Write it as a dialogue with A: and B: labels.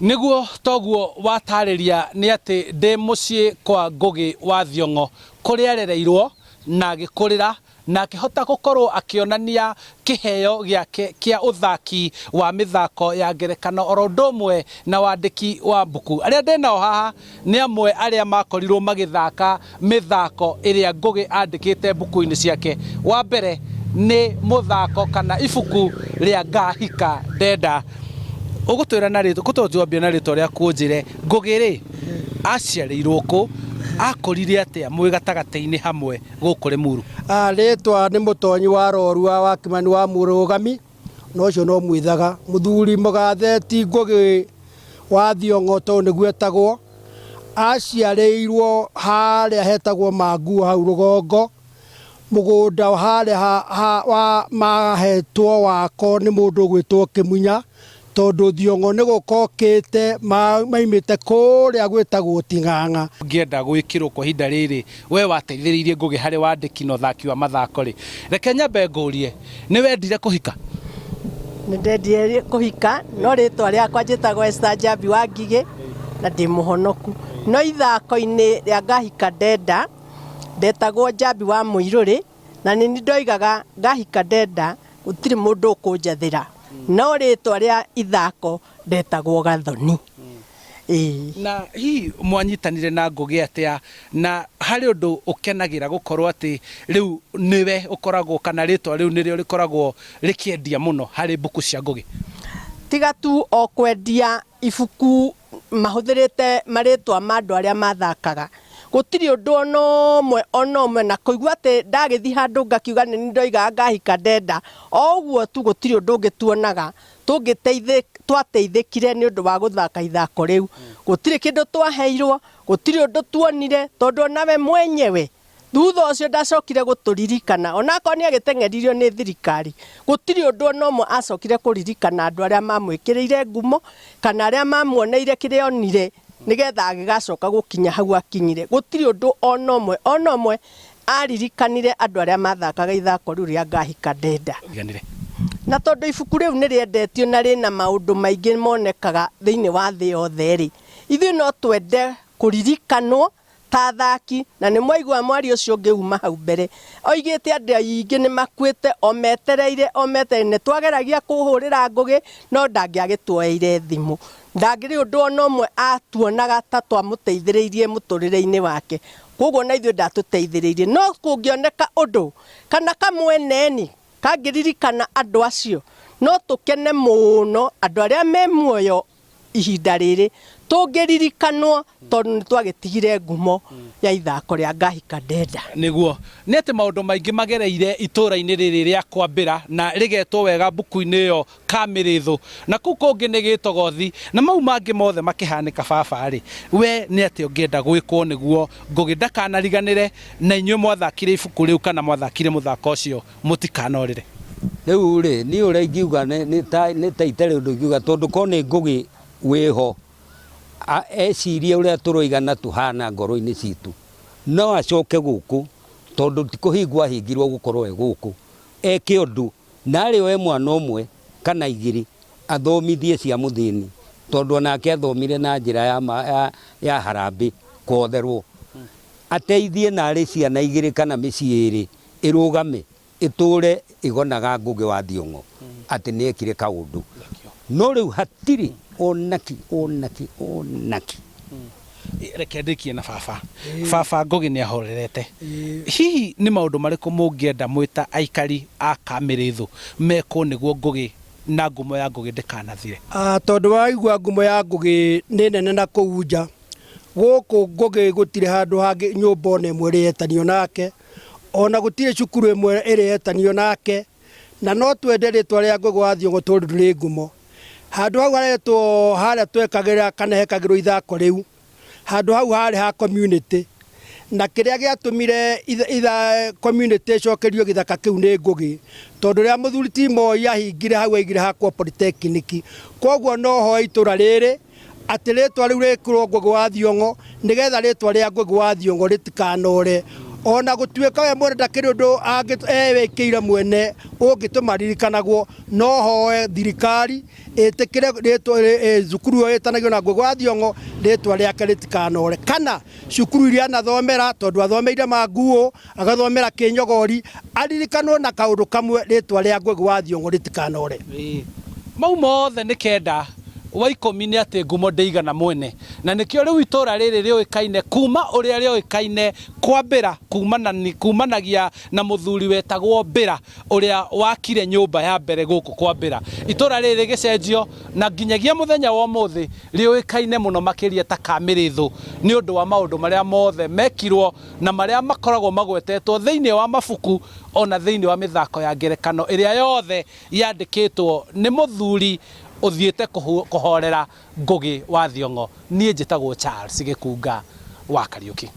A: Nĩguo toguo watarĩria nĩ atĩ ndĩ mũciĩ kwa Ngũgĩ wa Thiong'o kũrĩa arereirwo na agĩkũrĩra na akĩhota gũkorwo akĩonania kĩheo gĩake kĩa ũthaki wa mĩthako ya ngerekano oro ũndũ ũmwe na wandĩki wa mbuku. Arĩa ndĩ nao haha nĩ amwe arĩa makorirwo magĩthaka mĩthako ĩrĩa Ngũgĩ andĩkĩte mbuku-inĩ ciake. Wa mbere nĩ mũthako kana ibuku rĩa Ngahika Ndenda. Ũgũtwĩra na rĩtwa, kũtũ twambie na rĩtwa rĩaku ũnjĩre Ngũgĩ rĩ, aciarĩirwo kũ, akũrire atĩa mwĩ gatagatĩ-inĩ hamwe gũkũ Limuru?
B: Ah, rĩtwa nĩ mũtonyi wa rorua wa Kimani wa Mũrũgami, na ũcio no mwithaga. Mũthuri mũgathe ti Ngũgĩ wa Thiong'o tondũ nĩguo etagwo. Aciarĩirwo harĩa hetagwo Manguo hau rũgongo, mũgũnda harĩa ha, mahetwo wako nĩ mũndũ ũgwĩtwo Kĩmunya, tondũ Thiong'o nĩ gũka okĩte maimĩte kũrĩa gwĩtagwo Ting'ang'a.
A: Ũngĩenda gwĩkĩrwo kwa ihinda rĩrĩ, we wateithĩrĩirie Ngũgĩ harĩ wandĩki na ũthaki wa mathako rĩ, reke nyambe ngũrie, nĩ wendire kũhika?
C: Nĩ ndendire kũhika, no rĩtwa rĩakwa njĩtagwo Esther Njambi wa Ngigĩ na ndĩ mũhonoku. No ithako-inĩ rĩa Ngahika Ndenda, ndetagwo Njambi wa Mũirũrĩ, na nĩ niĩ ndoigaga ngahika ndenda gũtirĩ mũndũ ũkũnjathĩra. No rĩtwa rĩa ithako ndetagwo Gathoni. Ĩĩ.
A: Na hihi mwanyitanire na Ngũgĩ atĩa, na harĩ ũndũ ũkenagĩra gũkorwo atĩ rĩu nĩwe ũkoragwo kana rĩtwa rĩu nĩrĩo rĩkoragwo rĩkĩendia mũno harĩ mbuku cia Ngũgĩ?
C: Tiga tu o kwendia ibuku mahũthĩrĩte marĩtwa ma andũ arĩa mathakaga, gũtirĩ ũndũ ona ũmwe ona ũmwe, na kũigua atĩ ndagĩthiĩ handũ ngakiuga nĩ niĩ ndoigaga ngahika ndenda, o ũguo tu gũtirĩ ũndũ ũngĩ tuonaga twateithĩkire nĩ ũndũ wa gũthaka ithako rĩu. Gũtirĩ kĩndũ twaheirwo, gũtirĩ ũndũ tuonire, tondũ ona we mwenyewe thutha ũcio ndacokire gũtũririkana, onakorwo nĩ agĩteng'eririo nĩ thirikari, gũtirĩ ũndũ ona ũmwe acokire kũririkana andũ arĩa mamwĩkĩrĩire ngumo, kana arĩa mamuoneire kĩrĩa onire, nĩgetha agĩgacoka gũkinya hau akinyire. Gũtirĩ ũndũ ona ũmwe ona ũmwe aririkanire andũ arĩa mathakaga ithako rĩu rĩa Ngahika Ndenda. Na tondũ ibuku rĩu nĩ rĩendetio na rĩna maũndũ maingĩ monekaga thĩinĩ wa thĩ yothe-rĩ, ithuĩ no twende kũririkanwo ta athaki, na nĩ mwaigua mwaria ũcio ũngĩ uma hau mbere oigĩte andũ aingĩ nĩ makuĩte o metereire o metereire, nĩ twageragia kũhũrĩra Ngũgĩ no ndangĩagĩtuoeire thimũ, ndangĩrĩ ũndũ ona ũmwe atuonaga ta twamũteithĩrĩirie mũtũrĩre-inĩ wake, koguo na ithuĩ ndatũteithĩrĩirie, no kũngĩoneka ũndũ kana kamweneni kangĩririkana andũ acio no tũkene mũno andũ arĩa me muoyo ihinda rĩrĩ tũngĩririkanwo tondũ nĩ twagĩtigire ngumo ya ithako rĩa Ngahika Ndenda.
A: Nĩguo, nĩ atĩ maũndũ maingĩ magereire itũũra-inĩ rĩrĩ rĩa Kwambĩra na rĩgetwo wega mbuku-inĩ ĩyo Kamĩrĩthũ, na kũu kũngĩ nĩ Gĩtogothi, na mau mangĩ mothe makĩhanĩka baba-rĩ, we nĩ atĩa ũngĩenda gwĩkwo nĩguo Ngũgĩ ndakanariganĩre na inyuĩ mwathakire ibuku rĩu kana mwathakire mũthako ũcio mũtikanorĩre?
D: Rĩu rĩ, niĩ ũrĩa ingiuga nĩ ta nĩ ta itarĩ ũndũ ingiuga tondũ korwo nĩ Ngũgĩ wĩho, ecirie ũrĩa tũroiga na tũhana ngoro-inĩ citũ, no acoke gũkũ tondũ ti kũhingwo ahingirwo gũkorwo e gũkũ, eke ũndũ na arĩ oe mwana ũmwe kana igĩrĩ athomithie cia mũthĩni tondũ onake athomire na njĩra ya, ya, ya harambĩ kwotherwo, ateithie na arĩ ciana igĩrĩ kana mĩciĩ ĩrĩ ĩrũgame ĩtũre ĩgonaga Ngũgĩ wa Thiong'o atĩ nĩ ekire kaũndũ. No rĩu hatirĩ onakĩ onakĩ onakĩ.
A: Reke ndĩkie na baba. Baba Ngũgĩ nĩ ahorerete. Hihi nĩ maũndũ marĩkũ mũngĩenda mwĩ ta aikari a Kamĩrĩthũ mekwo nĩguo Ngũgĩ na ngumo ya Ngũgĩ ndĩkanathire?
B: Tondũ waigua ngumo ya Ngũgĩ nĩ nene na kũu nja, gũkũ Ngũgĩ gũtirĩ handũ hangĩ nyũmba ona ĩmwe ĩrĩ yetanio nake. Ona gũtirĩ cukuru ĩmwe ĩrĩ yetanio nake, na no twende rĩtwa rĩa Ngũgĩ wa Thiong'o tondũ rĩ ngumo. Handũ hau haretwo harĩa twekagĩra kana hekagĩrwo ithako rĩu, handũ hau harĩ ha community, na kĩrĩa gĩatũmire community ĩcokerio gĩthaka kĩu nĩ Ngũgĩ, tondũ rĩrĩa mũthuri ti Moi ahingire hau aigire hakwo polytechnic. Koguo no hoe itũra rĩrĩ atĩ rĩtwa rĩu rĩkĩrwo Ngũgĩ wa Thiong'o nĩgetha rĩtwa rĩa Ngũgĩ wa Thiong'o rĩtikanore. Ona gũtuĩka we mwene ndakĩrĩ ũndũ ewĩkĩire mwene ũngĩtũma aririkanagwo, no hoe thirikari ĩtĩkĩre rĩtwa cukuru ĩyo ĩtanagio na Ngũgĩ wa Thiong'o, rĩtwa rĩake rĩtikanore, kana cukuru iria anathomera, tondũ athomeire Manguũ, agathomera Kĩnyogori, aririkanwo na kaũndũ kamwe, rĩtwa rĩa Ngũgĩ wa Thiong'o rĩtikanore.
A: Mau mothe nĩ kenda wa ikũmi nĩ atĩ ngumo ndĩigana mwene, na nĩkĩo rĩu itũra rĩrĩ rĩũĩkaine kuma ũrĩa rĩoĩkaine kwambĩra kumanagia na mũthuri wetagwo Mbĩra, ũrĩa wakire nyũmba ya mbere gũkũ kwa Mbĩra. Itũra rĩrĩ rĩgĩcenjio na nginyagia mũthenya wa ũmũthĩ rĩũĩkaine mũno makĩria ta Kamĩrĩthũ nĩ ũndũ wa maũndũ marĩa mothe mekirwo na marĩa makoragwo magwetetwo thĩinĩ wa mabuku ona thĩinĩ wa mĩthako ya ngerekano ĩrĩa yothe yandĩkĩtwo nĩ mũthuri ũthiĩte kũhorera Ngũgĩ wa Thiong'o. Niĩ njĩtagwo Charles Gĩkunga wa Kariũki.